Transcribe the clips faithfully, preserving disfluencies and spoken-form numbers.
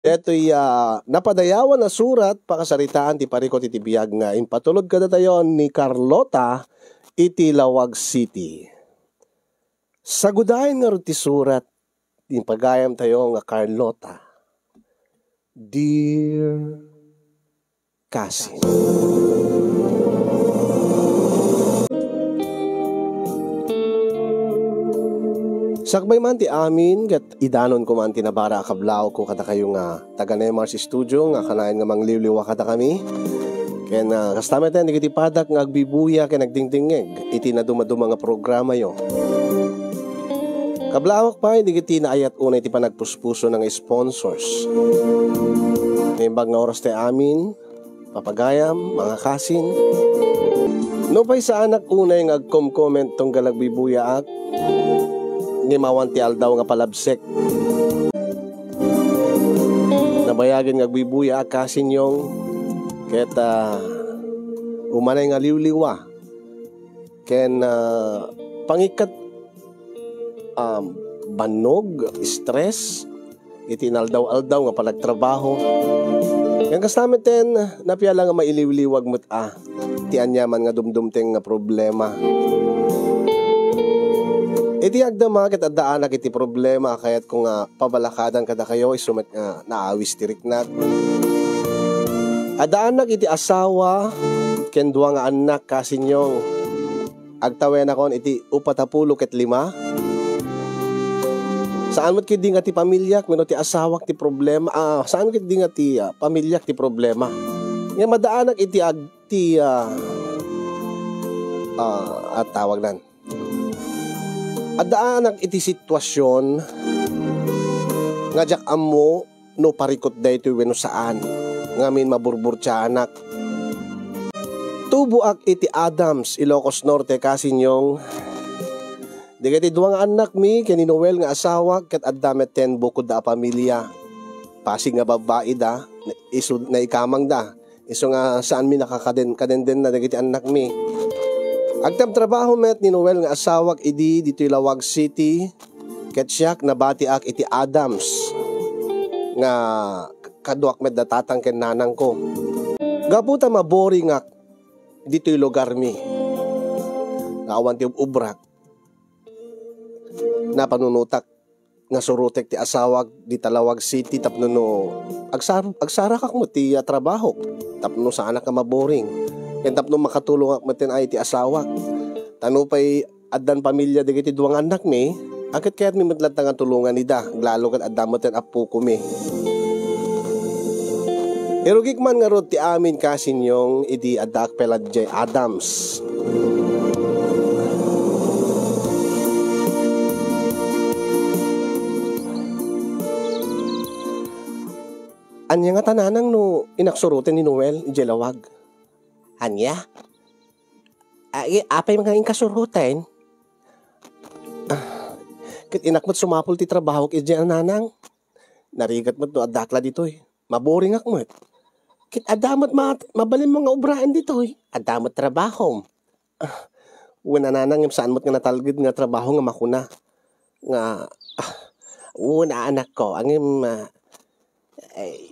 Daytoy, ah, napadayawan a surat, pakasaritaan ti parikut iti biag nga impatulod kadatayo ni Carlota iti Laoag City. Sagudayen ngarud ti surat ti pagayamtayo nga Carlota. Dear Kasin. Sakbay man ti amin, ket idanonko man ti nabara a kablawko kadakayo nga taga Nemar's Studio nga kanayon nga mangliwliwa kadakami. Ken, ah, kasta met dagiti padak nga agbibuya ken agdingdingngeg iti nadumaduma nga programayo. Kablawak pay dagiti naayat unay ti panagpuspuso nga sponsors. Naimbag nga oras ti amin, papagayam, mga kasin. Nupay saanak unay nga agkom-comment tunggal agbibuyaak, ngem awan ti aldaw nga palabsek. Nabayagen nga agbibuyaak, Kasin Yong, ket, ah, umanay nga liwliwa ken, ah, pangikkat, um, bannog, stress, iti inaldaw-aldaw nga panagtrabaho. Ngem kasta met ten, napiala nga mailiwliwag met a ti aniaman nga dumdumteng nga problema. Iti agdama ket addaanak iti problema a kayatko nga pabalakadan kadakayo, isu met nga naawis ti riknak. Addaanak iti asawa ken dua nga annak, Kasin Yong. Agtawenakon iti upat a pulo ket lima. Saan met ketdi nga ti pamiliak wenno ti asawak ti problema, ah, saan ketdi nga ti, ah, pamiliak ti problema. Ngem addaanak iti ag-, ti, ah, ah, a tawagnan. Addaanak iti situasion nga diak ammo no parikut daytoy wenno saan, ngamin maburburtiaanak. Tuboak iti Adams, Ilocos Norte, Kasin Yong. Dagiti dua nga annakmi ken ni Noel nga asawak ket adda met ten bukod da a pamilia. Pasig nga babbai da, isu naikamang da. Isu nga saanmi nakakaden-, kadendenna dagiti annakmi. Agtabtrabaho met ni Noel nga asawak idi ditoy Laoag City, ket siak nabatiak iti Adams nga kaduak met da tatang ken nanangko. Gapu ta maboringak ditoy lugarmi nga awan ti ub-ubrak, napanunotak nga surotek ti asawak dita Laoag City tapno no agsar-, agsarakak met ti, ah, trabahok tapno saanak nga maboring ken tapno makatulongak metten ay ti asawak. Ta nupay addan pamilia dagiti dua nga annakmi, a ket kayatmi met latta nga tulongan ida, aglalo ket adda metten appokomi. Irugik man ngarud ti amin, Kasin Yong, idi addaak pay la idiay Adams. Ania ngata, nanang, no inaksuroten ni Noel idiay Laoag? Ania? Ay, apay nga inkasuroten? Ah, ket inak met sumapul ti trabahok idiay, nanang. Narigat met no addak la ditoy. Maboringak met. Ket adda met ma-, mabalinmo nga obraen ditoy. Adda met trabahom. Ah, wen a, nanang, ngem saan met nga natalged nga trabaho nga makuna nga, ah, wen a, anakko, ngem, ah, ay,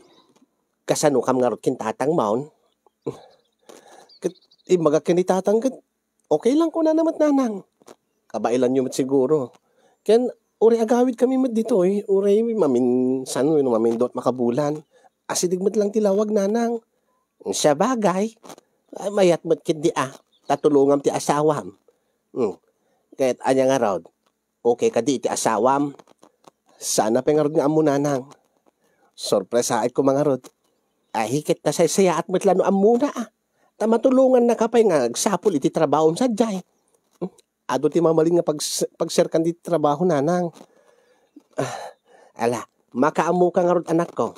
kasanokam ngarud ken tatangmon? Ket imbagak ken ni tatang ket, "Okay lang," kunana met, nanang. "Kabailanyo met siguro." Ken uray agawidkami met ditoy, uray maminsan wenno mamindua a makabulan. Asideg met lang ti lawag, nanang. Sabagay, ay, mayat met ketdi a, ta tulongam ti asawam. Hmm. Ket ania ngarud? Okay kadi iti asawam? Saan a pay ngarud nga ammo, nanang. Sorpresaek koma ngarud. Ay, ket nasaysayaat met la no ammona a. Ta matulongannaka pay nga agsapul iti trabahom sadiay. Hmm? Adu ti mabalin nga pags-, pagserkan ti trabaho, nanang. Ah, ala, makaammoka ngarud, anakko.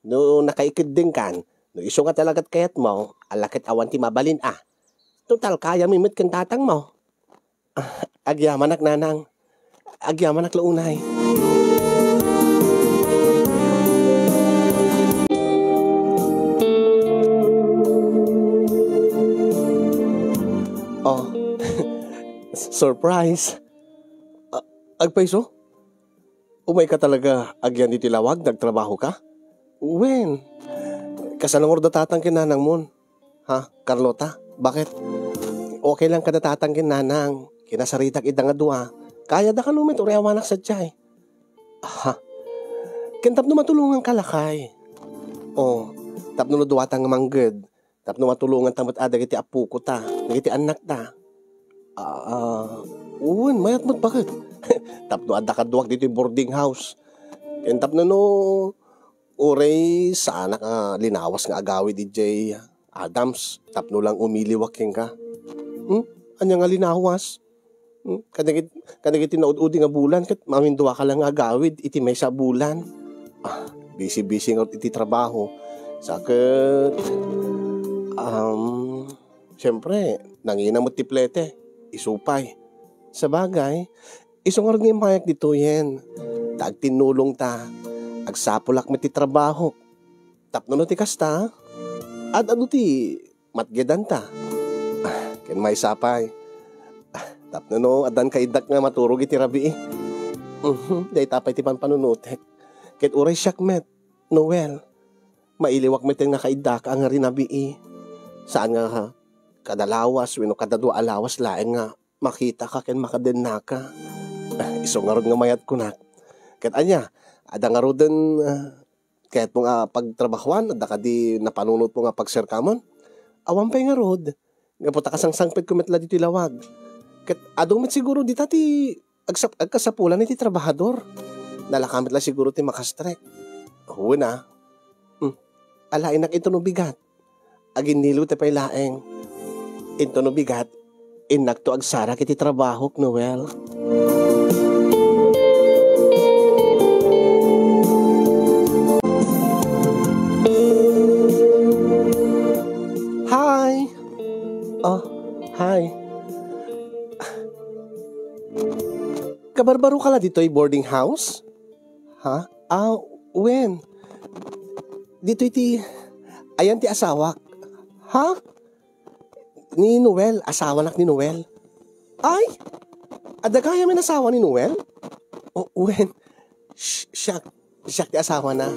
No nakaikeddengkan, no isu nga talagat kayatmo, ala ket awan ti mabalin a. Total, kayami met ken tatangmo. Ah, agyamanak, nanang. Agyamanak la unay. Oh, surprise. Ah, agpayso? Umayka talaga agyan ditoy lawag, nagtrabahoka? Wen, kasano ngarud da tatang ken nanangmon? Ha, Carlota? Bakit? Okay lang kada tatang ken nanang. Kinasaritak ida nga dua. Kayada kano met uray awanak sadiay. Ha? Ken tapno matulonganka lakay. O, tapno no duata nga mangged, tapno matulonganta met a dagiti appokota, dagiti annakta. Ah, wen, mayat met baket. Tapno adda kaduak ditoy boarding house. Ken tapno no uray saanak a linawas nga agawid idiay Adams, tapno lang umiliwak kenka. Hmm? Ania nga linawas? Hmm? Kadagit-, kadagiti naud-udi nga bulan, ket maminduaka lang nga agawid iti maysa a bulan. Ah, busy-busy nga iti trabaho. Sa ket, um, siyempre, nangina met ti plete. Isu pay. Sabagay, isu ngarud nga immayak ditoyen. Ta agtinnulongta. Agsapulak met ti trabahok. Tapno no ti kasta, ad-adu ti matgedanta. Ah, ken maysa pay. Ah, tapno no, addan kaiddak nga maturog iti rabii. Mhm, dayta pay ti panpanunotek. Ket uray siak met, Noel, mailiwak met nga kaiddaka nga rinabii. Saan nga, ha, kada lawas wenno kada dua a lawas laeng nga makitaka ken makadennaka. Ah, isu ngarud nga mayat kunak. Ket ania, adda ngaruden, ah, kayatmo nga pagtrabahoan, adda kadi napanunotmo nga pagserkamon? Awan pay ngarud, gapu ta kasangsangpetko met la ditoy lawag. Ket adu met siguro dita ti agsap-, agkasapulan iti trabahador. Nalaka met la siguro ti makastrek. Wen a. Hmm. Alaenak intono bigat. Aginnilota pay laeng. Intono bigat, innakto agsarak iti trabahok, Noel. Hi! Oh, hi. Kabarbaroka la ditoy boarding house? Ha? Ah, wen. Ditoy ti, ayan ti asawak. Ha? Ni Noel, asawanak ni Noel. Ay! Adda gayam nga asawa ni Noel? O, wen. Sh-, siak, siak ti asawana.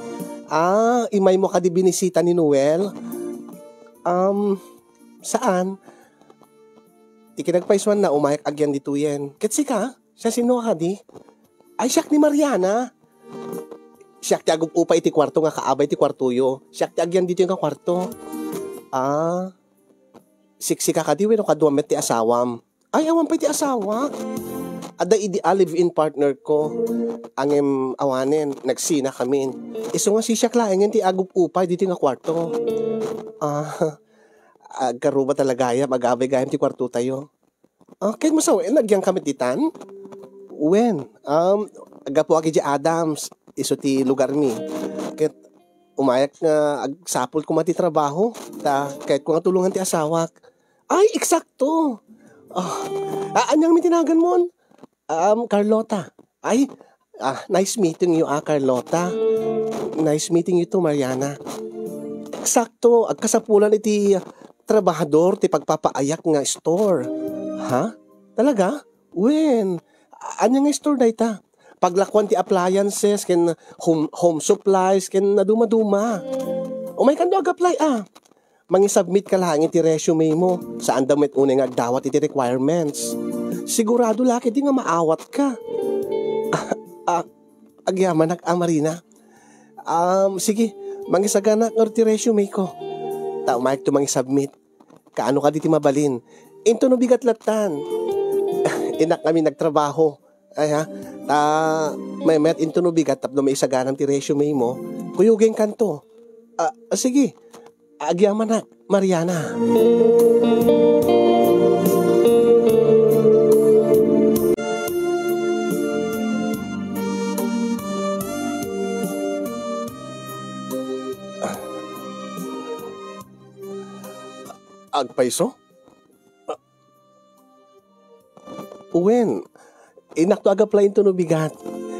Ah, imaymo kadi binisita ni Noel? Um, saan? Ti kinagpaysuanna, umayak agyan ditoyen. Ket sika? Siasino kadi? Ay, siak ni Mariana. Siak ti agub-upay iti kuarto nga kaabay ti kuartoyo. Siak ti agyan ditoy nga kuarto. Ah, siksika kadi wenno kaduam met ti asawam? Ay, awan pay ti asawak. Adda idi a live-in partner ko. Ngem awanen, nagsinakamin. Isu nga sisiak laengen ti agub-upay ditoy nga kuarto. Ah, agkarubata la gayam, agabay gayam ti kuartotayo. Ah, ket masawen, agyanka met ditan? Wen, um, aggapuak idiay Adams, isu ti lugarmi. Ket umayak nga agsapul koma ti trabaho, ta kayatko nga tulongan ti asawak. Ay, eksakto! Ah, ah, aniamin ti naganmon? Um, Carlota. Ay, ah, nice meeting you, ah, Carlota. Nice meeting you too, Mariana. Eksakto, agkasapulan iti trabahador ti pagpapaayak nga store. Ha? Talaga? Wen, ania nga store dayta? Paglakuan ti appliances ken home, home supplies ken nadumaduma. Umaykanto ag-apply, ah. Mangisubmit ka laeng iti resume mo. Saanda met unay nga agdawat iti requirements. Sigurado la ketdi nga maawatka. Ah, agyamanak a, Marina. Um, sige, mangisaganak ngarud ti resume ko. Ta umayakto mangisubmit. Kaano kadi ti mabalin? Intono bigat lattan. Innak ngamin nagtrabaho. Ay, ha? Ta, mayat intono bigat tapno maisaganam ti resume mo. Kuyogengkanto. Ah, sige. Agyamanak, Mariana. Agpayso? Wen, innakto ag-apply intono bigat.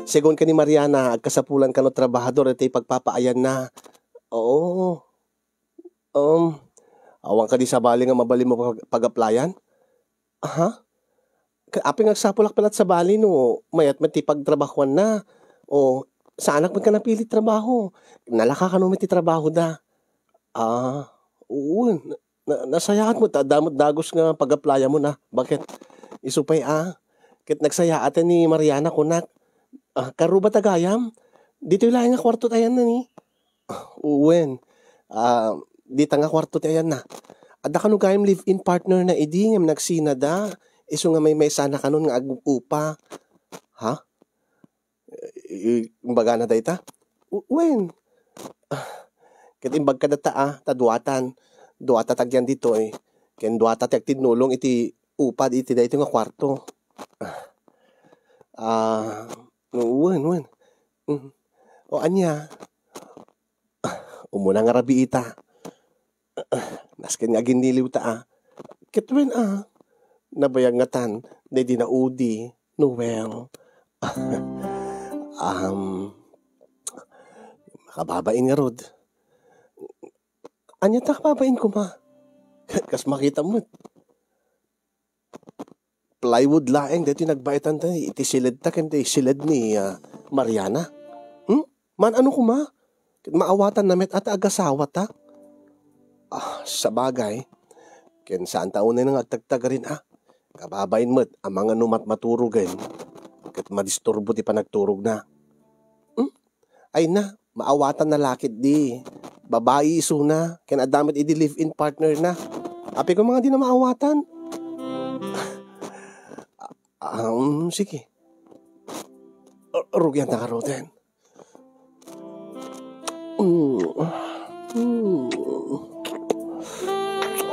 Segun ken ni Mariana, agkasapulan kano trabahador iti pagpapaayanna. Oo. Um, awan kadi sabali nga mabalinmo pag-, pag-applyan? Aha? Ka-, apay nga agsapulak pay la't sabali no mayat met ti pagtrabahuanna? O, Saanak met nga napili ti trabaho. Nalaka kano met ti trabahoda. Ah, wen. Na, nasayaat met ta adda met dagus nga pag-applyan mo na. Baket? Isu pay a. Ket nagsayaaten ni Mariana kunak. Ah, karuba ta gayam. Ditoy laeng nga kuarto ti ayanna ni. Ah, wen. Ah, dita nga kuarto ti ayanna. Adda kano gayam live-in partner na idi nga nagsinada. Isu nga maymaysa na kanon nga ag-upa. Ha? I-, imbagana dayta? U-, wen. Ah, ket imbagka data, ah, ta duatan. Duata ti agyan ditoy. Ken duata ti agtinnulong iti upa iti daytoy nga kuarto. Ah, wen, wen. Mm. O ania? Umuna nga rabiita. Nasken nga aginniliwta a. Ket wen a, nabayag ngatan, daydi naudi, Noel. Am, makababain ngarud. Ania ta kababain koma? Kas makita met. Plywood laeng daytoy nagbaetan ta iti siledta ken ti siled ni, ah, Mariana. Hmm? Man-ano koma? Ket maawatanna met a ta agasawata. Ah, sabagay. Ken saan ta unay nga agtagtagarin, ah. Kababain met a mangano matmaturogen ket madisturbo ti panagturogna. Hmm? Ay na, maawatanna la ketdi. Babai isuna, ken adda met idi live-in partner na. Apay koma nga dina maawatan? Ah, um, sige. Ru-, rugianta ngaruden. Mm. Mm.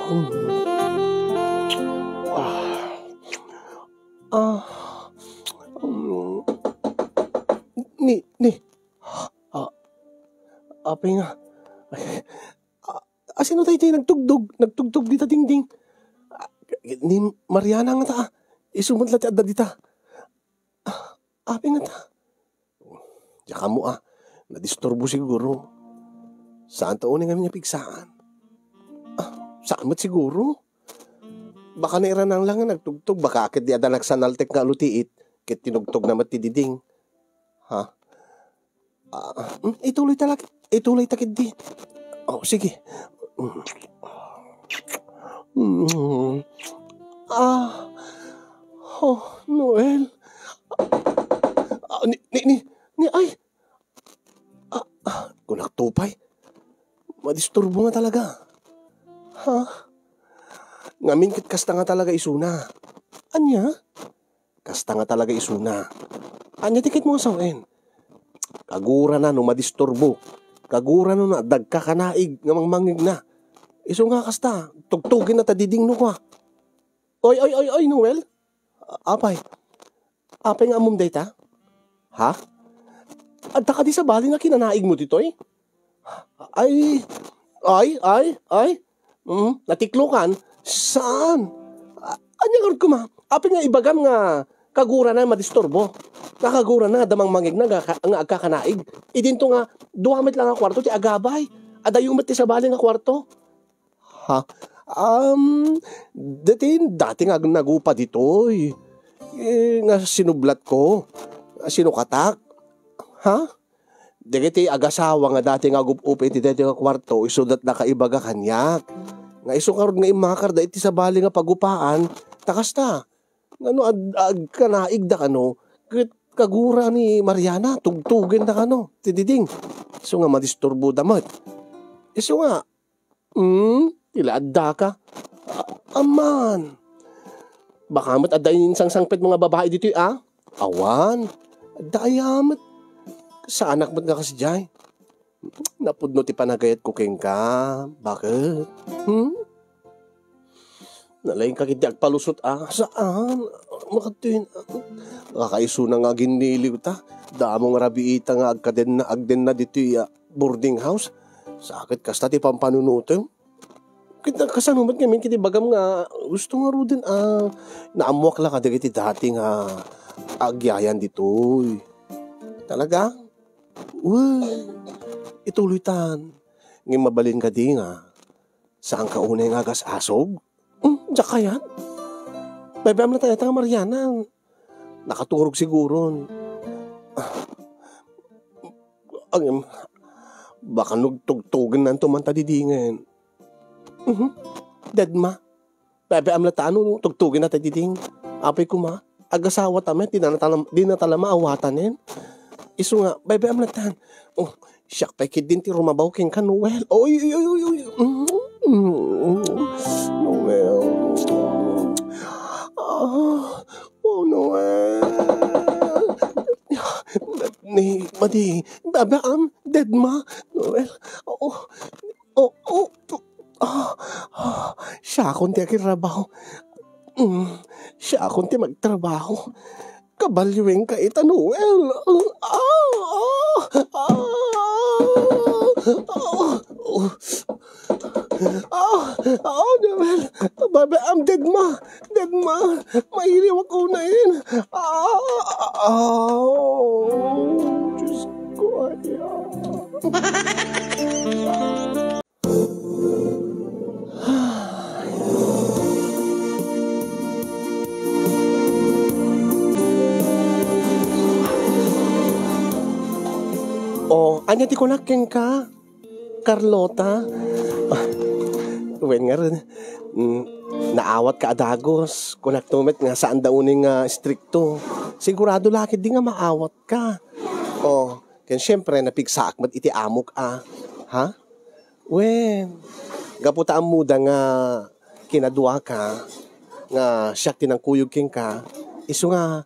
Mm. Ah. Ah. Mm. Ni, ni. Ah, apay nga. Ah, asino daytoy nagtugtog? Nagtugtog dita dingding. Ah, ni Mariana ngata, ah. Isu met la ti adda dita. Ah, apay ngata? Diak ammo, ah. Nadisturbo siguro. Saan ta unay ngamin nga pigsaan? Ah, saan met siguro? Baka nairanang lang nga nagtugtog, baka ketdi adda nagsanaltek nga alutiit, ket tinugtogna met ti diding. Ha? Ah, hmm, ituloy ta la, ituloy ta ketdi. Oh, sige. Mm. Ah. Oh, Noel. Ah, ni, ni, ni, ni, ay. Ah, ah, kunak to pay. Madisturbo nga talaga. Ha? Ngamin ket kasta nga talaga isuna. Ania? Kasta nga talaga isuna. Ania ti kayatmo nga sawen? Kagurana no madisturbo. Kagurana no adda agkakanaig nga mangmangngegna. Isu nga kasta, tugtugenna ta diding no kua. Oy, oy, oy, oy, Noel? A-, apay? Apay nga ammom dayta? Ha? Adda kadi sabali nga kinanaigmo ditoy? Ay, ay, ay, ay. Mm, natiklokan? Saan? A-, ania ngarud koma? Apay nga ibagam nga kagurana madisturbo? Nga kagurana nga adda mangmangngegna nga ka-, nga agkakanaig? Idinto nga dua met la nga kuarto ti agabay. Adayo met ti sabali nga kuarto. Ha? Um, dati, dati nga nagupa ditoy. Eh, nga sinublatko. Sinukatak. Ha? Dagiti agasawa nga dati nga agup-up iti daytoy nga kuarto, isuda ti nakaibaga kaniak. Nga isu ngarud nga immakarda iti sabali nga pagupaan, ta kasta. Ngano ad-, agkanaigda kano, ket kagura ni Mariana, tugtugenda kano, ti diding. Isu nga madisturboda met. Isu nga, Hmm, ti la addaka. A-, amman. Baka met adda insangsangpetmo nga babai ditoy, a? Awan. Adda aya met. Saanak met nga kasdiay. Napudno ti panagayatko kenka. Baket? Hmm? Nalaingka ketdi agpalusot, a? Saan? Makadtoyen, a? Nakakaisuna nga aginniliwta. Damo nga rabiita nga agkadenna, agdenna ditoy, a, boarding house. Sakit kasta ti pampanunotem. Ket kasano met ngamin ket ibagam nga gusto ngaruden a naammoak la kadagiti dati nga agyayan ditoy. Talaga? Wen, ituloytan. Ngem mabalin kadi nga saanka unay nga agas-asog? Hmm, diak kayat. Baybay-am la ta ita nga Mariana. Nakaturog siguron. Ah, Agim, baka nagtugtugen nanto man ta didingen. Mhm. Dedma. Bebe, amla ta ano, tugtugen na ta diding. Apay kuma, agasawa ta met, di na tala, di na tala maawatanen. Isu nga, bebe, amla tan. Oh, siak pay kiddin ti rumabaw kenka, Noel. Oy, oy, oy, oy, oy. Mm, mm, Noel. Ah, oh, Noel. Ni, madi, bebe, am, dedma. Noel. Oh, oh, oh. Ah, ah, siakon ti agtrabaho. Mm, siakon ti magtrabaho. Kabalio ka ita, Noel. Ah, ah, ah, ah, ah, ah, Noel. Bebe, am, dedma. Dedma. Mailiwak unayen. Ah, ah, ah, Diyos ko, ay, ah. Oh, ania ti kunak kenka, Carlota? Ah, wen ngarud, mm, naawatka a dagus. Kunakto met nga saanda unayen nga istrikto. Sigurado la ketdi nga maawatka. Oh, ken siempre, napigsaak met iti amok a. Ha? Wen, gapu ta ammoda nga kinaduaka, nga siak ti nangkuyog kenka, isu nga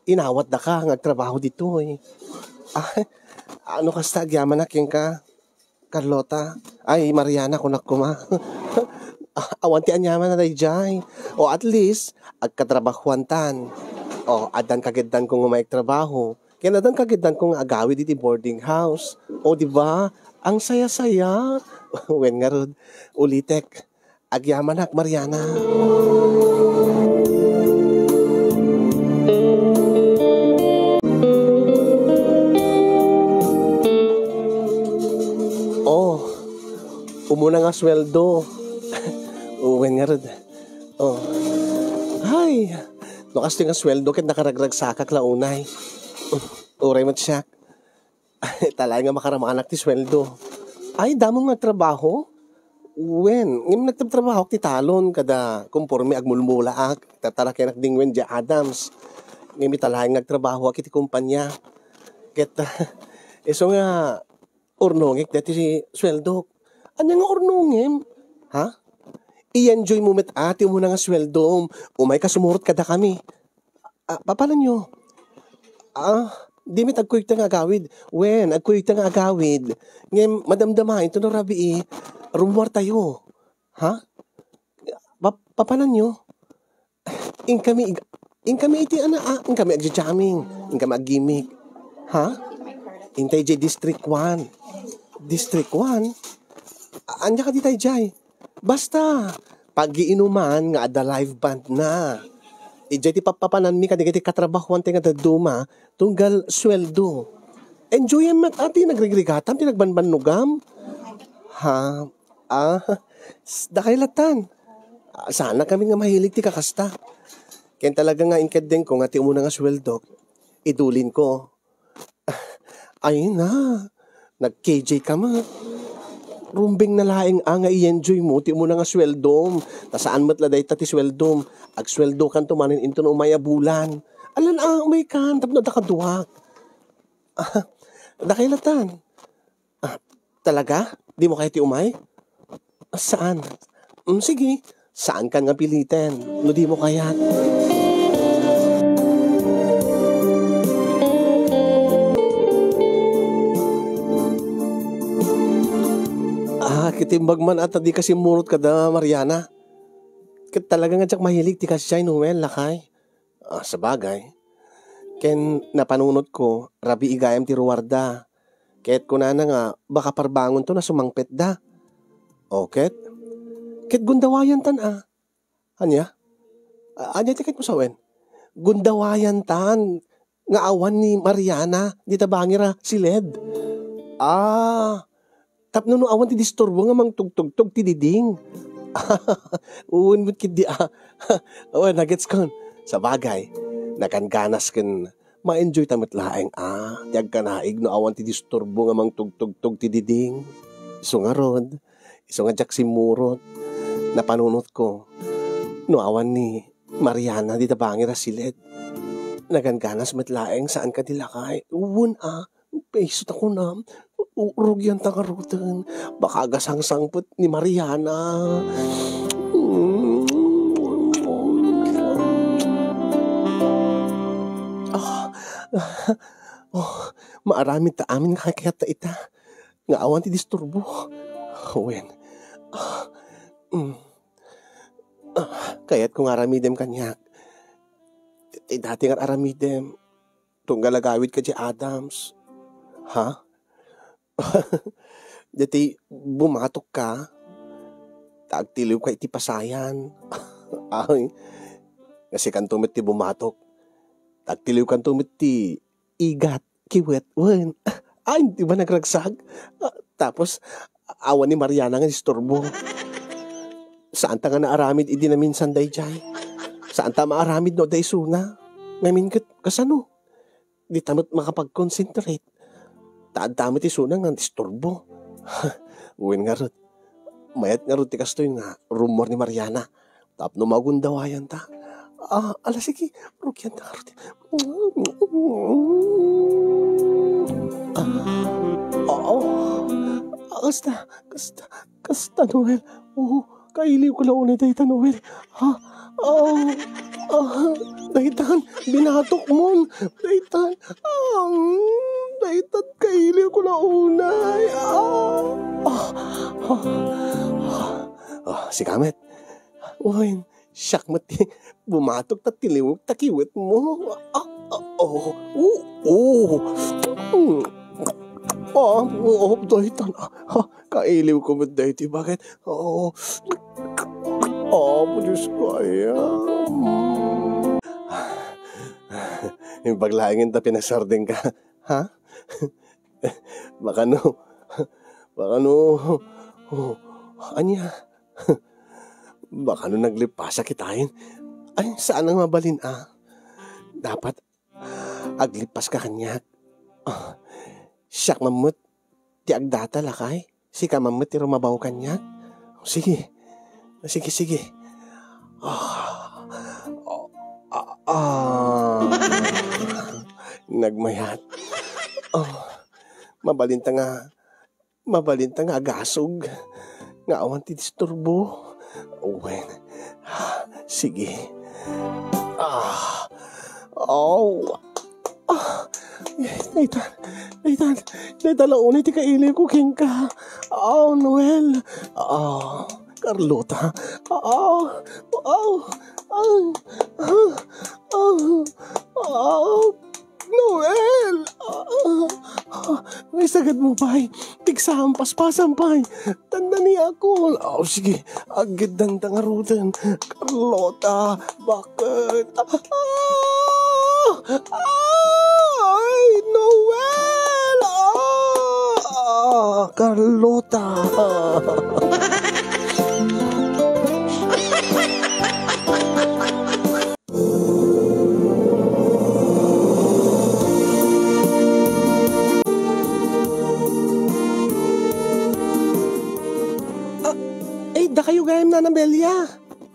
inawatdaka nga agtrabaho ditoy. Ah, ano kasta agyamanak kenka, Carlota? Ay, Mariana, kunak koma. Ah, awan ti aniaman a daydiay. O at least, agkatrabahuantan. O, addan kagiddan kong umay agtrabaho. Ken addan kagiddan kong agawid iti boarding house. O, di ba? Ang saya-saya. Wen ngarud, ulitek. Agyamanak, Mariana. Oh, umuna nga sweldo. Wen ngarud. Oh. Ay, no kastoy nga sweldo ket nakaragragsakak la unay. Uray met siak. Talaay nga makaramanak ti sueldo. Ay, damo nga trabaho? Wen, ngem nagtrabahoak ti talon kada konforme agmulmulaak, tatarakenak dingwen dia Adams. Ngem italaay nga agtrabahoak iti kompanya. Ket, isu nga urnongek daytoy sueldok. Ania nga urnongem? Ha? I-enjoy mo met a ti umuna nga sueldom. Umay ka sumurot kadakami. Ah, papananyo? Ah, di met agkuyogta nga agawid. Wen, agkuyogta nga agawid. Ngem madamdama inton no rabii, rumuartayo. Ha? Pa-, papananyo? Inkami ig-, inkami iti ana, ah, inkami agjajamming, inkami aggimik. Ha? Intay jay District one. District one? A-, ania kadi tay jay? Basta, paggiinuman nga adda live band na. Idiay ti pappapananmi kadagiti katrabahoan ti nga dadduma, tunggal sueldo. Enjoyem met a ti nagrigrigatam, ti nagbanbannogam. Ha? Ah, s-, dakay latan. Ah, sana kami nga mahilig ti kakasta. Ken talaga nga inkeddengko nga ti umuna nga sueldok, idulinko. Ay na, nag-K J ka met. Rumbeng na laeng a nga i-enjoy mo ti umuna nga sueldom. Ta saan met la dayta ti sueldom. Agsueldokanto manen inton umay a bulan. Alan a, umaykan, tapno adda kaduak. Ah, dakay latan. Ah, talaga? Dimo kayat ti umay? Saan? Mm, sige. Saankan nga piliten no dimo kayat. Ah, kitimbag man at dika simmurot kada Mariana. Ket talaga nga diak mahilig ti kasdiay, Noel, lakay. Ah, sabagay. Ken napanunotko, rabii gayam ti ruarda. Ket kunana nga, baka parbangonto na sumangpetda. O, ket? Ket gundawayantan a. Ania? A-, ania ti ket mo sawen? Gundawayantan nga awan ni Mariana, dita bangir a siled. Ah, tapno no awan ti disturbo nga mangtugtugtog ti diding. Wen met ketdi a. Wen, nagets kon. Sabagay, naganganas ken Ma-enjoy ta met laeng a ti agkanaig no awan ti disturbo nga mangtugtugtog ti diding. Isu ngarud, isu nga diak simmurot, napanunotko no awan ni Mariana dita bangir a siled. Naganganas met laeng saan kadi lakay. Wen a, isu ta kunam, u-, rugian ta ngaruden. Baka agasangsangpet ni Mariana. Ah, oh, maaramid ta amin nga kayat ta ita. Nga awan ti disturbo. Wen. Ah, mm. Ah, kayatko nga aramidem kaniak. Ti, ti dati nga aramidem. Tunggal agawidka idiay Adams. Ha? Daytoy bumatokka, ta agtiliwka iti pasayan. Ay, nga sikanto met ti bumatok, ta agtiliwkanto met ti igat, kiwet, wen. Ay, di ba nagragsag? Ah, tapos, awan ni Mariana nga disturbo. Saanta nga naaramid idi naminsan daydiay. Saanta maaramid no adda isuna. Ngamin ket, kasano? Dita met makapag-concentrate. Ta adda met isuna nga disturbo. Wen ngarud. Mayat ngarud ti kastoy nga rummuar ni Mariana. Tapno magundawayanta. Ah, ala, sige, rugianta ngarud. Ah, oo. Ah, kasta, kasta, kasta, Noel. Oo, kailiwko la unay dayta, Noel. Ha? Ah, ah, daytan, binatokmon. Daytan, ah, mm, daytan, kailiwko la unay. Ah, ah, ah, ah, sika met. Wen, siak met ti bumatok ta tiliwek ta kiwetmo. Ah, ah, oh, oh, oh. Mm. Ah, oh, daytan. Ah, ah, kailiwko met daytoy baket. Oh. Apo Diosko, aya. Imbag laengen ta pinasardengka, ha? Baka no, baka no, oh, ania? Baka no naglipasak itayen. Ay, saan nga mabalin, ah. Dapat aglipaska kaniak. Ah, siak man met ti agdata, lakay. Sika man met ti rumabaw kaniak. Sige. Sige, sige. Ah. Ah, ah. Nagmayat. Ah, mabalinta nga Mabalinta nga agasog nga awan ti disturbo. Wen. Sige. Ah. Oh. Ah. Daytan. Daytan. Daytan la unay ti kailiwko kenka. Oh, Noel. Ah, Carlota. Ah. Oh. Ah. Ah. Ah. Ah. Noel! Ah, ah, ah, ay, sagad mo, bay. Pigsam, paspasam, bay. Tanda ni ako. Oh, sige. Agiddan ta ngaruden. Carlota, bakit? Ah! Ay, Noel! Ah! Ah, Carlota! Ah, eh, dakayo gayam, Nana Belia?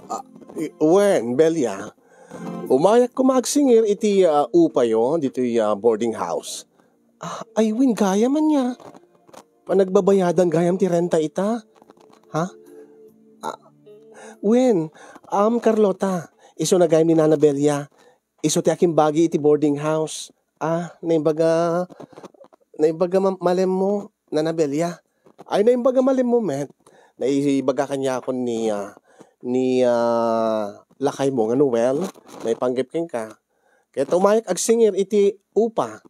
Ah, eh, wen, Belia. Umayak koma agsingir iti, ah, upayo ditoy, ah, boarding house. Ah, ay, wen, gayam ania. Panagbabayadan gayam ti renta ita? Ha? Ah, wen, am, Carlota, isuna gayam ni Nana Belia. Isu ti akimbagi iti boarding house. Ah, naimbaga, naimbaga ma-, malemmo, Nana Belia. Ay, naimbaga malemmo met. Naibaga kaniakon ni, ah, ni, ah, lakaymo nga Noel, naipanggep kenka. Ket umayak agsingir iti upa.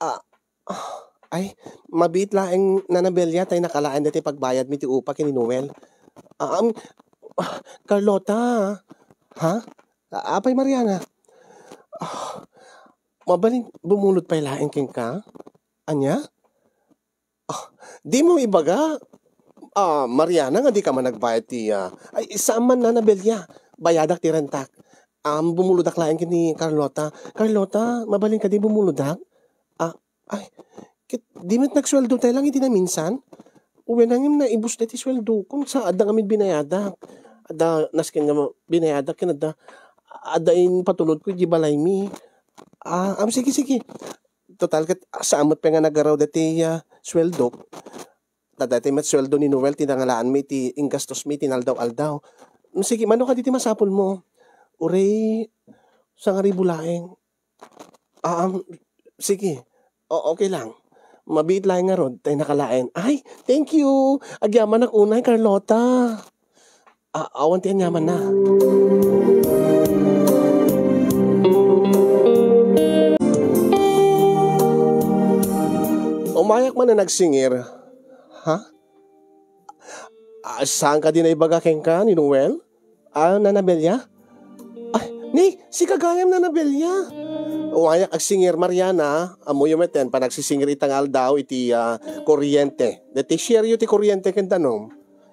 Ah, Ah, ay, mabiit laeng, Nana Belia, tay nakalaen daytoy pagbayadmi ti upa ken ni Noel. Ah, um, ah, Carlota, ha? Ah, apay, Mariana? Ah, mabalin bumulod pay laeng kenka? Ania? Ah, dimo ibaga, ah, Mariana, nga dika man nagbayad ti, ah, ay, saan man, Nana Belia, bayadak ti rentak. Am, bumuludak laeng ken ni Carlota. Carlota, mabalin kadi bumuludak? Ah, ay, ket di met nagsueldo tayo lang iti naminsan? Wen, ngem naibus daytoy sueldokon sa adda ngamin binayadak. Adda nasken nga ma-, binayadak ken adda, adda impatulodko iti balaymi. Ah, am, sige, sige. Total ket saan met pay nga nagaraw daytoy, ah, sueldok. Ta daytoy met sueldo ni Noel ti nangalaanmi iti inggastosmi iti inaldaw-aldaw. Sige, mano kadi ti masapulmo? Uray, sangaribu laeng. Ah, um, sige. O, okay lang. Mabiit laeng ngarud, tay nakalaen. Ay, thank you. Agyamanak unay, Carlota. Ah, awan ti aniamanna. Umayak man a nagsingir. Ha? Ah, saan kadi naibaga kenka ni Noel? Ah, Nana Belia? Ay, ni, sika gayam, Nana Belia. Umayak agsingir, Mariana. Ammoyo met ti panagsisingir ita nga aldaw iti, ah, kuryente. Daytoy share yo ti kuryente ken danum.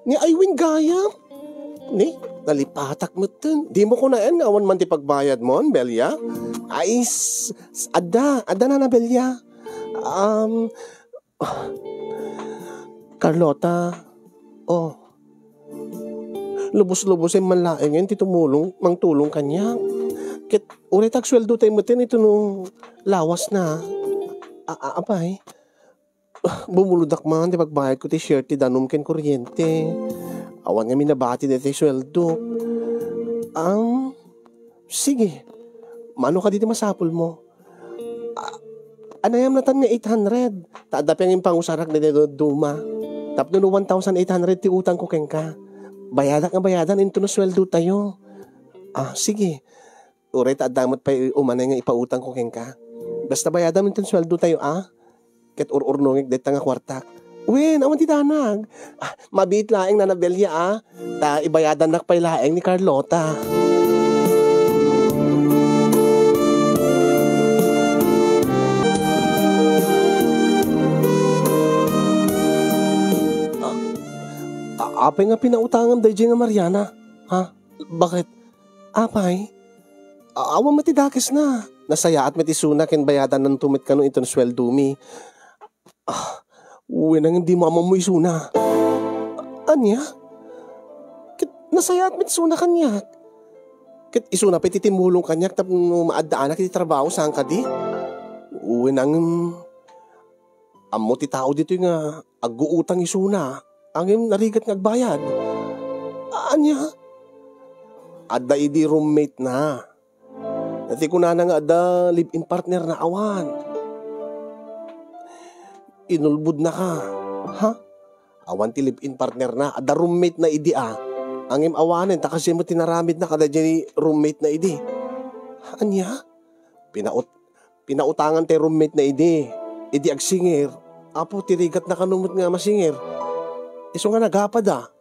Ni, ay wen gayam. Ni, nalipatak metten. Dimo kunaen nga awan man ti pagbayadmon, Belia? Ay, s-, s-, adda, adda, Nana Belia. Um, Carlota, oh, lubos-lubosen man laengen ti tumulong, mangtulong kaniak. Ket uray ta agsueldo tayo metten ito no lawas na. A-, a-, apay, bumuludak man ti pagbayad ko ti share ti danum ken kuryente. Awan nga minabati daytoy sueldo. Am, sige. Mano kadi ti masapulmo? Ah, anayam natan nga eight hundred. Ta adda pay nga impangusarak daytoy dadduma. Tapno no one thousand eight hundred ti utangko kenka. Bayadak nga bayadan inton no sueldo tayo. Ah, sige. Uray ta adda met pay umanay nga ipautangko kenka. Basta bayadam inton sueldo tayo, ah. Ket ur-urnongek dayta nga kuartak. Wen, awan ti danag. Ah, mabiit laeng, Nana Belia, ah. Ta ibayadannak pay laeng ni Carlota. Ah, a-, apay nga pinautangam daydiay nga Mariana? Ha? Bakit? Apay? A-, awan met ti dakesna. Nasayaat met isuna ken bayadannanto met kano inton sueldomi. Ah, wen, ngem dimo ammo isuna. Ania? Ket nasayaat met isuna kaniak. Ket isuna pay ti timmulong kaniak tapno maaddaanak iti trabaho, saan kadi? Wen, ngem ammo ti tao ditoy nga agguutang isuna, ngem narigat nga agbayad. Ania? Adda idi roommate na. Ti kunana nga adda live-in partner na, awan. Inulbod na ka. Ha? Awan ti live-in partner na. Adda roommate na idi, ah. Ngem awanen, ta kasi mo tinaramid na kada di roommate na idi. Ania? Pinaut-, pinautangan ti roommate na idi. Idi agsingir. Apo, ti rigat na kano met nga masingir. Isu nga nagapad, ah.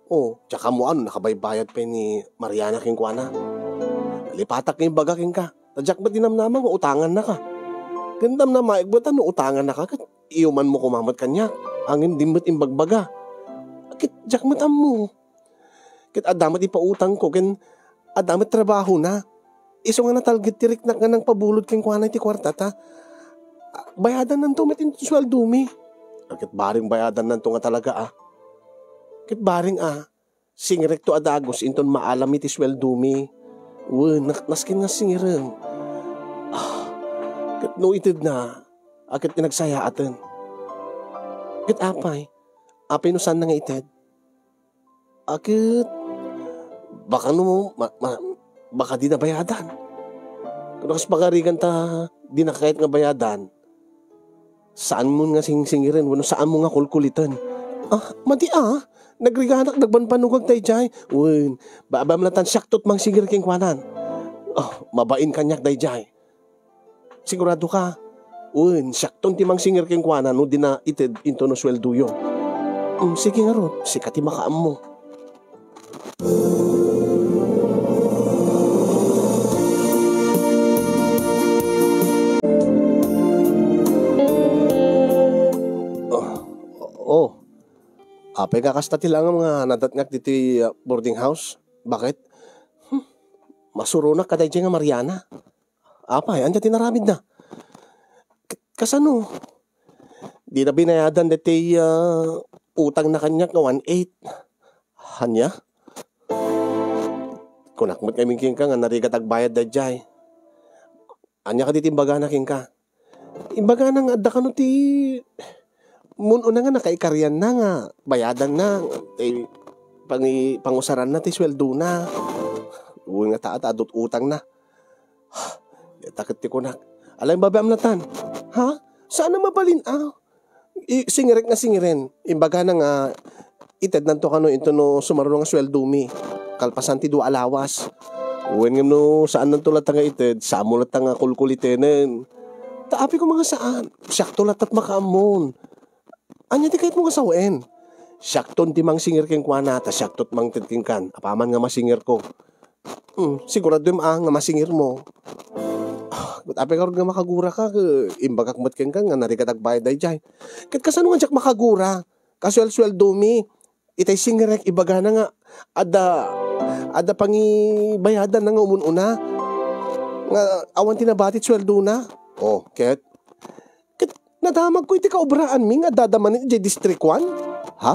O, diak ammoan no nakabaybayad pay ni Mariana kenkuana. Nalipatak nga imbaga kenka. Ta diak met dinamnama nga utangannaka. Ken namnamaek met a no utangannaka, ket iyumanmo koma met kaniak. Ngem di met imbagbaga. Ket diak met ammo. Ket adda met ipautangko, ken adda met trabahona. Isu nga natalged ti riknak nga nangpabulod kenkuana iti kuarta ta, ah, bayadannanto met inton sueldomi. Ah, ket bareng bayadannanto nga talaga, ah. Ket bareng, ah, singrekto a dagus inton maalam iti sueldomi. Wen, nak-, nasken nga singirem. Ah, ket no itedna, ah, ket inagsayaaten. Ket apay? Apay no saanna nga ited? Aket, baka no, ma-, ma-, baka di nabayadan. Kuno kas pagarigan ta, di na kayat nga bayadan. Saan mo nga singsingiren, wenno saan mo nga kulkuliten. Ah, madi, ah. Nagriganak, nagbanbanugag daydiay. Wen, babam latan siaktot mangsingir kenkuanan. Oh, mabain kaniak daydiay. Sigurado ka? Wen, siakton ti mangsingir kenkuana no dina ited intono sueldoyo. Mm, sige ngarud, sika ti makaammo. Oh, oh. Apay nga kasta ti langam nga nadatngak ditoy, ah, boarding house? Bakit? Hmm. masuronak kadaydiay nga Mariana. Apay, ania ti naramidna? K-, kasano? Dina binayadan daytoy, ah, utangna kaniak nga one eight. Ania? Kunak met ngamin kenka nga narigat agbayad daydiay. Ania kadi ti imbagana kenka? Imbagana nga adda kano ti mun-una nga nakaikarianna nga bayadanna, ti pangi-, pangusaranna ti suweldona. Wen nga ta, ta adut utangna. Dayta ket ti kunak. Alay, babaam latan. Ha? Saan a mabalin, ah? I-, singirek nga singiren. Imbagana nga itednanto kano intono sumaruno nga suweldomi. Kalpasan ti dua a lawas. Wen ngem no saannanto latta nga ited, saanmo latta nga kulkulitenen. Ta apay koma nga saan. Siakto latta ti makaammon. Ania ti kayatmo nga sawen? Siakton ti mangsingir kenkuana, ta siakto ti mangted kenkan. Apaman nga masingirko. Hmm, siguraduem a nga masingirmo. Ah, ket apay ngarud nga makaguraka, ket imbagak met kenka nga narigat agbayad daydiay. Ket kasano nga diak makagura? Kasuelsueldomi, itay singirek ibagana nga adda, adda pangibayadanna nga umun-una. Nga awan ti nabati ti sueldona. Oh, ket? Ket nadamagko iti kaobraanmi nga addada manen idiay District one. Ha?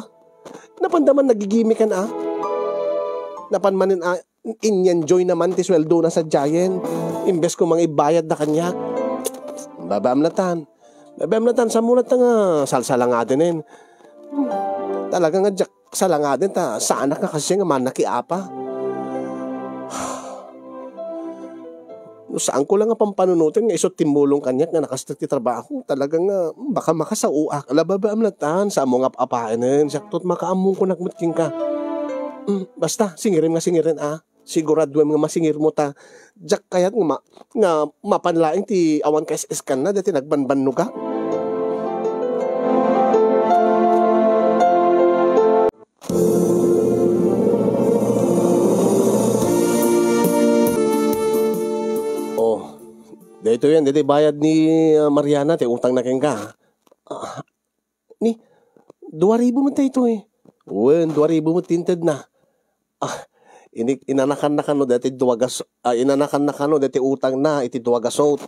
Napanda man nagigimikan a? Napan manen a in-enjoy naman ti sueldona sadiayen, imbes ko mangibayadda kaniak. Babaam latan. Babaam latan, saanmo latta nga salsalangadenen. Talaga nga diak salangaden ta saanak nga kasdiay nga mannakiapa. No saanko la nga pampanunoten nga isu ti timmulong kaniak nga nakasdek ti trabaho, talaga nga, hmm, baka makasaoak. Ala, babaam latan, saanmo nga ap-apaenen, siakto ti makaammon kunak met kenka. Hmm, basta, singiren nga singiren, ah. Siguraduem nga masingirmo ta diak kayat nga ma-, nga mapan laeng ti awan kaes-eskanna daytoy nagbanbannogak. Oh, daytoyen, daytoy bayad ni, ah, Mariana, ti utangna kenka. Ah, ni, dua ribu met daytoy. Wen, dua ribu met ti intedna. Ah, ini-, inanakanna kano daytoy dua gas-, ah, inanakanna kano daytoy utangna iti dua gasot.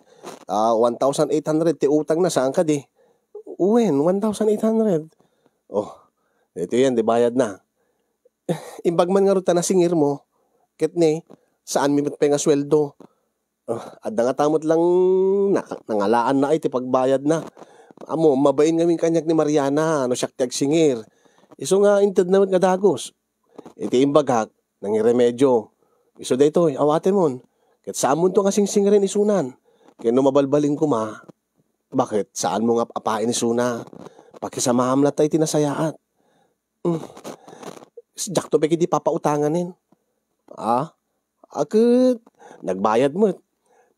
Ah, one thousand eight hundred ti utangna, saan kadi? Wen, one thousand eight hundred. Oh, daytoyen, ti bayadna. Imbag man ngarud ta nasingirmo, ket ne, saanmi met pay nga sueldo. Ah, adda ngata met lang naka-, nangalaanna iti pagbayadna. Ammom, mabain ngamin kaniak ni Mariana no siak ti agsingir. Isu nga intedna met nga dagus. Iti imbagak, nangiremedio. Isu daytoy, awatemon. Ket saanmonto nga singsingiren isunan. Ket no mabalbalin koma, baket saanmo nga ap-apaen isuna? Pakisamaam latta iti nasayaat. Hmm. Diakto pay ketdi papautanganen. Ah? A, ket nagbayad met.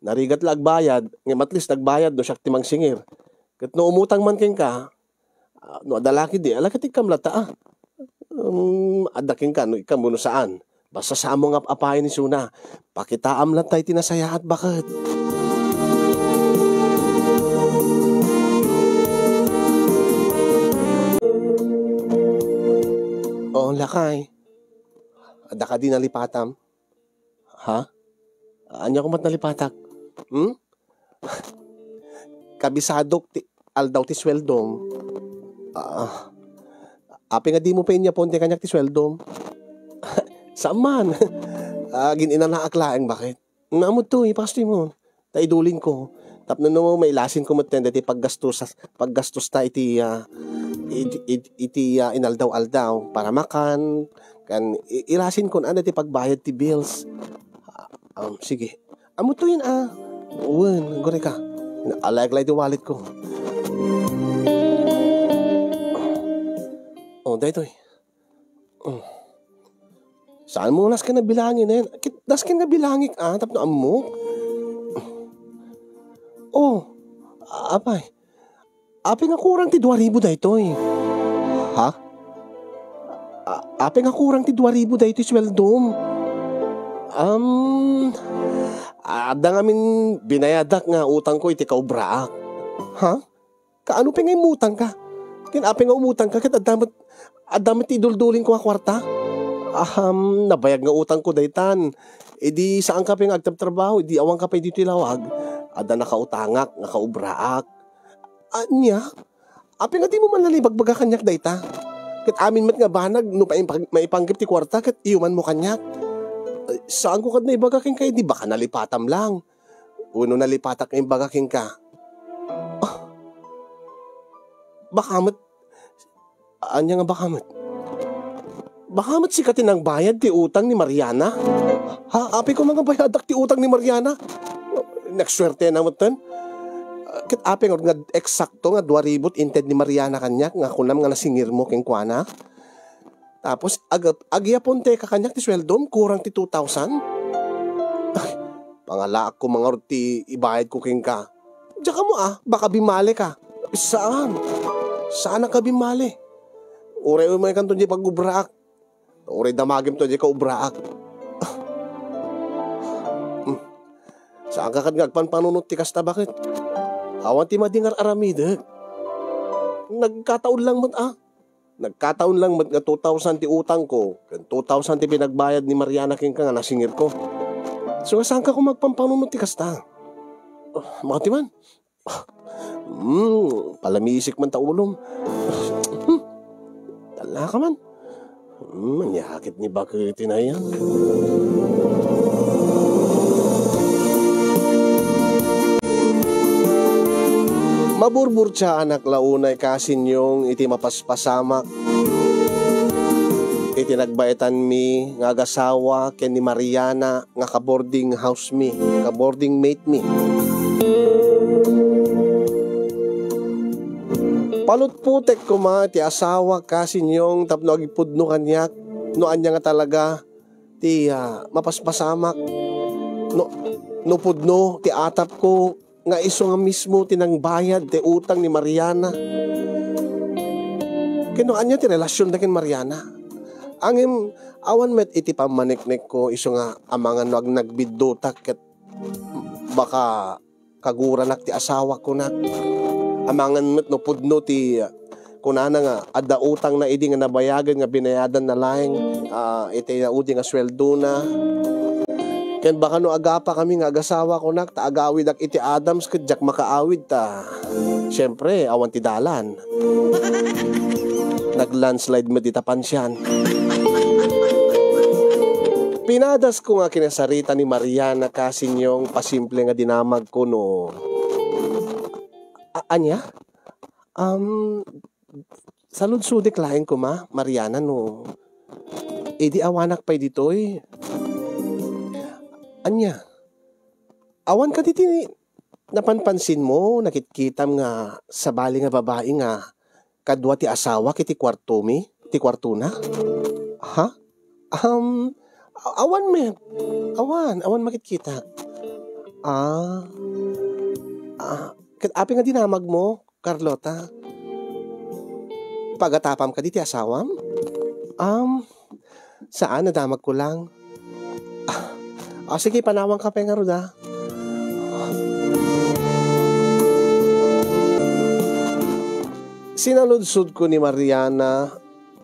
Narigat la agbayad, ngem at least nagbayad no siak ti mangsingir. Ket no umutang man kenka, ah, no adda la ketdi, ala ket ikkam latta, ah. Um, adda kenka no ikkam wenno saan. Basta saanmo nga ap-apaen isuna. Pakitaam latta iti nasayaat, baket. Oh, lakay. Adda kadi nalipatam? Ha? Ania koma ti nalipatak? Hmm? Kabisadok ti aldaw ti sueldom. Ah, apay nga dimo pay inyapon ti kaniak ti sueldom? Saan man. Ah, gin-inanaak laeng, baket. Nga amo to, ipasto mo. Ta idulinko. Tapno no, mailasinko met daytoy paggastos, paggastosta iti, ah, iti, iti, iti, ah, inaldaw-aldaw para makan, kan i-, ilasinko na ti pagbayad ti bills. Ah, um, sige. Amo to yun, ah. Wen, gurika. Alayag la iti wallet ko. Oh, daytoy. Oh. Saan mo nasken a bilangin, eh? Kit-, nasken nga bilangik, ah, tapno ammok. Oh, apay. Apay nga kurang ti dua ribu daytoy? Ha? A-, apay nga kurang ti dua ribu daytoy sueldom? Um, adda ngamin binayadak nga utangko iti kaobraak. Ha? Kaano pay nga immutangka? Ken apay nga umutangka ket adda met, adda met ti iduldulinko nga kuarta? Ahem, nabayag nga utangko daytan. Idi saanka pay nga agtrabtrabaho, idi awanka pay ditoy lawag, adda nakautangak nga kaubraak. Ania? Apay nga dimo man la ibagbaga kaniak dayta? Ket amin met nga banag no maipang-, maipanggep ti kuarta ket iyumanmo kaniak. Ay, saanko kad naibaga kenka idi baka nalipatam lang. Wenno nalipatak nga imbaga kenka. Ah, baka met, ania nga baka met? Baka met sika ti nangbayad ti utang ni Mariana? Ha, apay koma nga bayadak ti utang ni Mariana? Nagsuertena metten. Ket apay nga eksakto nga dua ribu ti inted ni Mariana kaniak nga kunam nga nasingirmo kenkuana? Tapos, ag-, agyapon ti kaniak ti sueldom, kurang ti two thousand? Ay, pangalaak ko mangarud ti ibayad ko kenka. Diak ammo a, baka bimale ka. Saan? Saan a ka bimale? Uray umay kanto di pag-ubraak. Uray damagem to di kaubraak. Hmm. Saan ka kad nga agpanpanunot ti kasta, baket? Awan ti madi nga ar-aramidek. Nagkataon lang met a. Nagkataon lang met nga two thousand ti utangko, ken two thousand ti pinagbayad ni Mariana kenka nga nasingirko. So, nga saanka koma agpanpanunot ti kasta? Ah, makati man. Hmm, palamisik man ta ulom. Hmm, tallaka man. Hmm, ania ket ni baket ti nayan? Maburburtiaanak la unay, Kasinyong, iti mapaspasamak iti nagbaetanmi nga agasawa ken ni Mariana nga ka-boarding house mi, ka-boarding mate mi. Palutputek koma ti asawak, Kasinyong, tapno agipudno kaniak no ania nga talaga ti, ah, mapaspasamak. No, no pudno ti atapko nga isu nga mismo ti nangbayad ti utang ni Mariana. Ken no ania ti relasionda ken Mariana. Ngem awan met iti pammaneknekko isu nga amangan no agnagbiddota ket baka kaguranak ti asawak, kunak. Amangan met no pudno ti kunana nga adda utangna idi nga nabayagen nga binayadanna laeng, ah, iti naudi nga sueldona. Ken baka no agapakami nga agasawa, kunak, ta agawidak iti Adams ket diak makaawid ta, siempre, awan ti dalan. Nag-landslide met ita pansian. Pinadasko nga kinasarita ni Mariana, Kasinyong, pasimple nga dinamagko no, a-, ania? Um, saludsodek laeng koma, Mariana, no idi awanak pay ditoy. Ania? Awan kadi ti napanpansinmo, nakitkitam nga sabali nga babai nga kadua ti asawak iti kuartomi, iti kuartona? Ha? Um, a-, awan met. Awan, awan makitkitak. Ah. Ah, ket apay nga dinamagmo, Carlota? Pagatapam kadi ti asawam? Um, saan, nadamagko lang. Ah, ah, sige, panawanka pay ngarud, ah. Sinaludsodko ni Mariana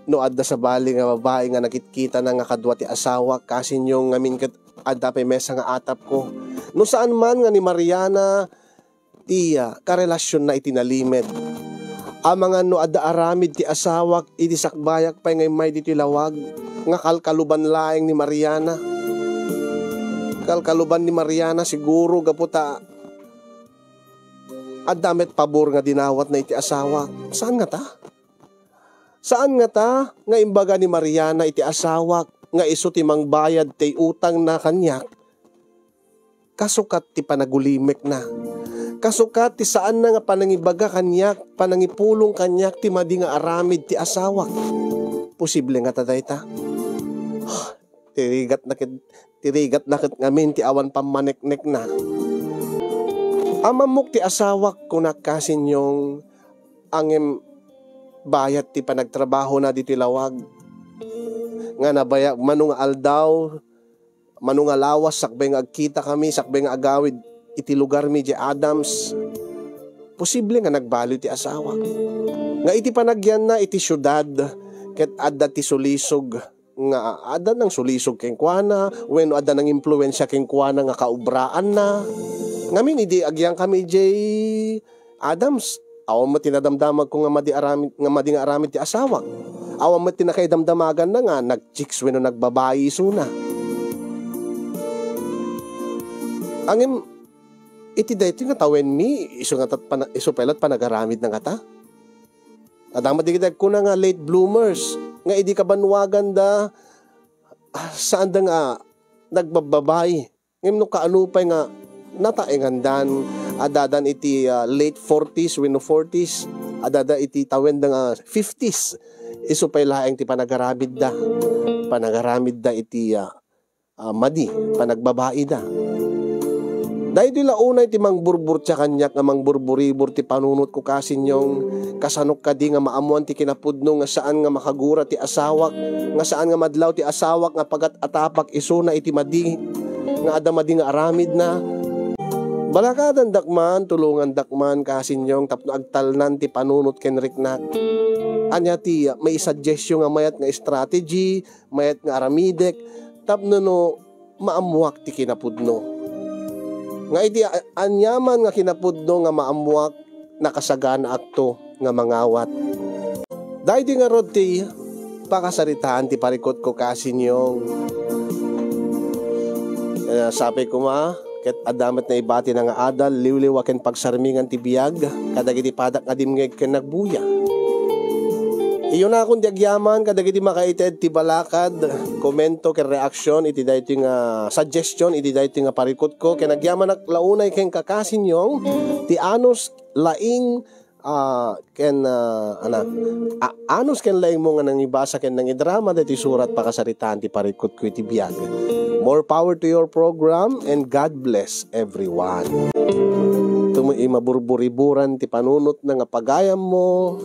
no adda sabali nga babai nga nakitkitana nga kadua ti asawak, Kasinyong, ngamin ket adda pay maysa nga atapko. No saan man nga ni Mariana ti, ah, karelasionna iti nalimed. Amangan no adda aramid ti asawak idi sakbayak pay nga immay ditoy lawag nga kalkaluban laeng ni Mariana. Kalkaluban ni Mariana siguro gapu ta adda met pabor nga dinawatna iti asawak. Saan ngata? Saan ngata nga imbaga ni Mariana iti asawak nga isu ti mangbayad ti utangna kaniak? Kasukat ti panagulimekna. Kasukat ti saanna nga panangibaga kaniak, panangipulong kaniak ti madi nga aramid ti asawak. Posible ngata dayta? Ti rigatna ket, ti rigatna ket ngamin ti awan pammaneknekna. Amammok ti asawak, kunak, Kasinyong, ngem bayat ti panagtrabahona ditoy lawag. Nga nabayag mano nga aldaw, mano nga lawas, sakbay nga agkitakami, sakbay nga agawid iti lugarmi idiay Adams, posible nga nagbaliw ti asawak. Nga iti panagyanna iti siudad, ket adda ti sulisog nga adda nangsulisog kenkuana, wenno adda nangimpluensia kenkuana nga kaobraanna. Ngamin, idi agyangkami idiay Adams, awan met ti nadamdamagko nga madi aramid, nga madi nga aramid ti asawak. Awan met ti nakaidamdamaganna nga nag-chicks wenno nagbabai isuna. Ngem, iti daytoy nga tawenmi, isu nga tat-, pana-, isu pay la't panagaramidna ngata. Adda met dagiti agkuna nga late bloomers, nga idi kabannoaganda, ah, saanda nga nagbabbabai. Ngem no kaano pay nga nataengandan, addadan iti, ah, late forties wenno forties, addada iti tawenda nga fifties. Isu pay laeng ti panagaramidda. Panagaramidda iti, ah, ah, madi, panagbabaida. Daytoy la unay ti mangburburtia kaniak nga mangburburibor ti panunotko, kasinyong, kasanok kadi nga maammoan ti kinapudno nga saan nga makagura ti asawak, nga saan nga madlaw ti asawak nga pagat-atapak isuna iti madi, nga adda madi nga aramidna. Balakadandak man, tulongandak man, kasinyong, tapno agtalnan ti panunot ken riknak. Ania ti maisuggestyo nga mayat nga strategy, mayat nga aramidek, tapno no maammoak ti kinapudno. Nga iti a-, aniaman nga kinapudno nga maammoak, nakasaganaakto nga mangawat. Daydi ngarud ti pakasaritaan ti parikutko, kasinyong. Eh, sapay koma, ket adda met naibatina nga adal, liwliwa ken pagsarmingan ti biag, kadagiti padak nga dimngeg ken nagbuya. Iyunakon ti agyaman kadagiti makaited ti balakad, komento ken reaksyon iti daytoy nga suggestion, iti daytoy nga parikutko, ken agyamanak la unay ken kakasinyong, ti anus, laing, ah, ken, ah, ana, a-, anus ken laingmo nga nangibasa ken nangidrama daytoy surat pakasaritaan ti parikutko iti biag. More power to your program and God bless everyone. Tumo imaburburiburan ti panunotna nga pagayammo,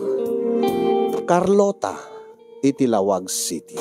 Carlota, iti Laoag City.